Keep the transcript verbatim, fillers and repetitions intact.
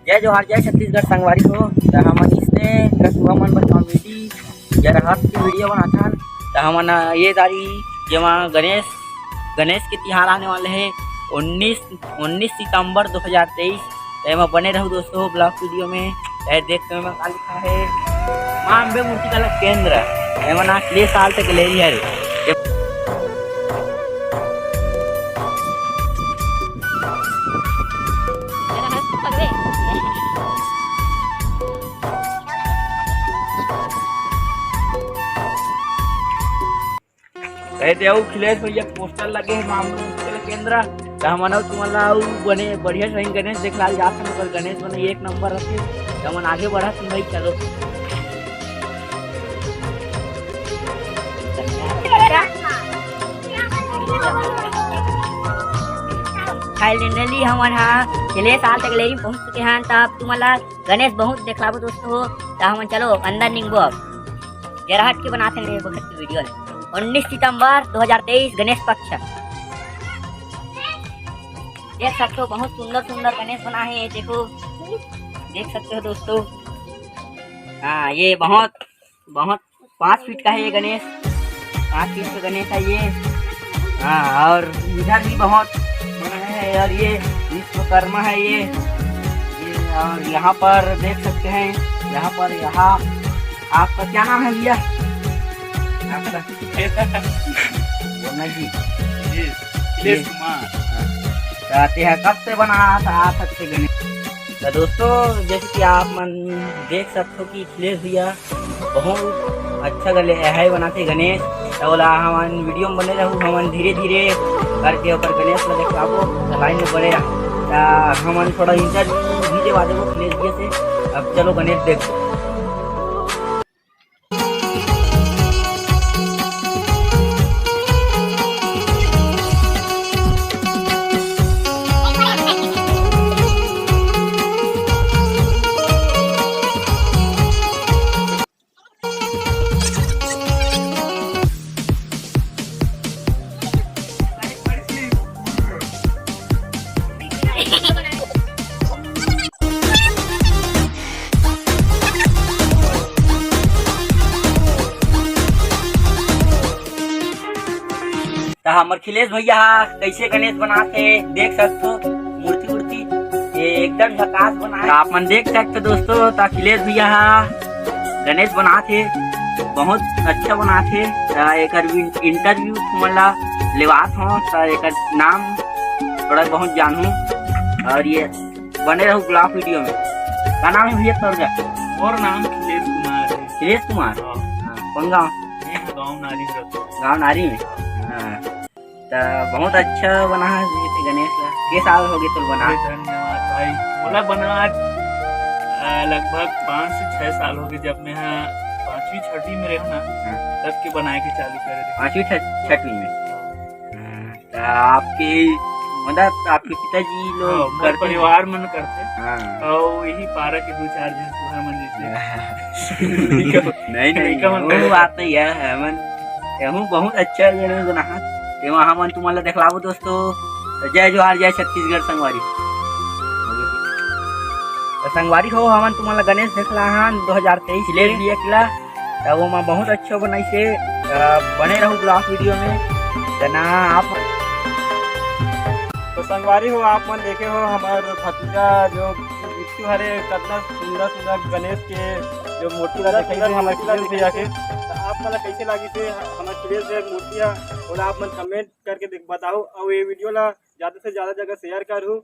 जय जोहार, जय छत्तीसगढ़ संगवारी हो। त हमन इसने कछुआ मन बर comedy या रहस्य के video बनाथन। त हमन, अ, ये दारी जेमा गणेश, गणेश के तिहार आने वाले हे उन्नीस, उन्नीस सितंबर दो हज़ार तेईस। त एमा बने रहू दोस्तों vlog video में। त देख के एमा का लिखा हे, माँ अम्बे मूर्ति कला केंद्र। एमा ना अगले साल तक ले रही है। कहे ते अउ अखिलेश भैया के poster लगे हे मामू मुश्किल केंद्र। त हमन अउ तुमन ला अउ बने बढ़िया से गणेश देखला जात हन, ओकर गणेश बने एक नंबर रथे। त हमन आगे बढ़त हन भाई, चलो। Finally हमन हा छेले साल तक लेरी पहुंच चुके हन। त अब तुमन ला गणेश बहुत देखलाबो दोस्तों हो। त हमन चलो अंदर निकबो अब। जरा हट के बनाते हैं ये बखत की video ले। उन्नीस सितंबर दो हज़ार तेईस, गणेश पक्ष। देख सकते हो बहुत सुंदर सुंदर गणेश बना है, ये देखो, देख सकते हो दोस्तों। हाँ, ये बहुत बहुत पाँच फीट का है ये गणेश, पाँच फीट का गणेश है ये। हाँ, और इधर भी बहुत बड़ा है, और ये विश्वकर्मा है ये, ये। और यहाँ पर देख सकते हैं, यहाँ पर, यहाँ आपका क्या नाम है भैया? आपका बोलना जी। जी, अखिलेश कुमार। हाँ। तो आते हैं, कब से बना रहा था आप अच्छे गणेश? तो दोस्तों, जैसे कि आप मन देख सकते हो कि अखिलेश भैया बहुत अच्छा गले है बनाथे गणेश। त ओला हमन video में बने रहू, हमन धीरे धीरे करके ओकर गणेश ला देखवाबो। त line में बने रह, त हमन थोड़ा interview भी देवा देबो अखिलेश भैया से। अब चलो गणेश देखो। त हमर अखिलेश भैया हा कइसे गणेश बनाथे, देख सकथो मूर्ति उर्ति, ये एकदम झकास बनाए। त आप मन देख सकथो दोस्तों, त अखिलेश भैया हा गणेश बनाथे, बहुत अच्छा बनाथे। त एकर भी interview तुमन ला लेवात हो, त एकर नाम थोड़ा बहुत जानहू। और ये बने रहू vlog video में। का नाम है भैया तोर का? मोर नाम अखिलेश कुमार है। अखिलेश कुमार? हाँ। हाँ, कौन गाँव? मैं हूँ गाँव नारी में रहता हूँ। गाँव नारी में? हाँ। त बहुत अच्छा बना है जी, ते गणेश ला। के साल हो गए तोर बना? अरे धन्यवाद भाई। मोला बना आज, आ, लगभग पाँच से छह साल हो गए, जब मैं, हाँ, पाँचवीं छठवीं में रहूँ ना, हाँ। तब के बनाए के चालू करे रहे। पाँचवीं छ-, छठवीं में? हाँ। हाँ, त आपके, मतलब आपके पिताजी लोग हाँ, मोर करते हैं? परिवार मन करथे। हाँ। अउ यही पारा के दू चार झन तुहर मन जैसे। नहीं, नहीं, लइका मन वो करे बात नहीं है, हमन, हमू बहुत अच्छा गणेश बनाहन। ते वहाँ मन तुमन ला देखलाबो दोस्तों। त जय जोहार, जय छत्तीसगढ़ संगवारी। त संगवारी हो, हमन तुमन ला गणेश देखलाहन दो हज़ार तेईस ले भी एकला। त ओमा बहुत अच्छा बनाइसे। त बने रहू vlog video में। त ना आप तो संगवारी हो, आप मन देखे हो हमर भतीजा जो बिट्टू हरे, कतना सुंदर सुंदर गणेश के जो मूर्ति ला सुंदर देखाई सुंदर दे हमर मूर्ति ला अखिलेश भैया के। देखाई दे। त आप मन ला कइसे लागिस हे हमर अखिलेश भैया के मूर्ति हा, ओला आप मन comment करके देख बताओ, अउ ये video ला ज्यादा से ज्यादा जगह share करहू।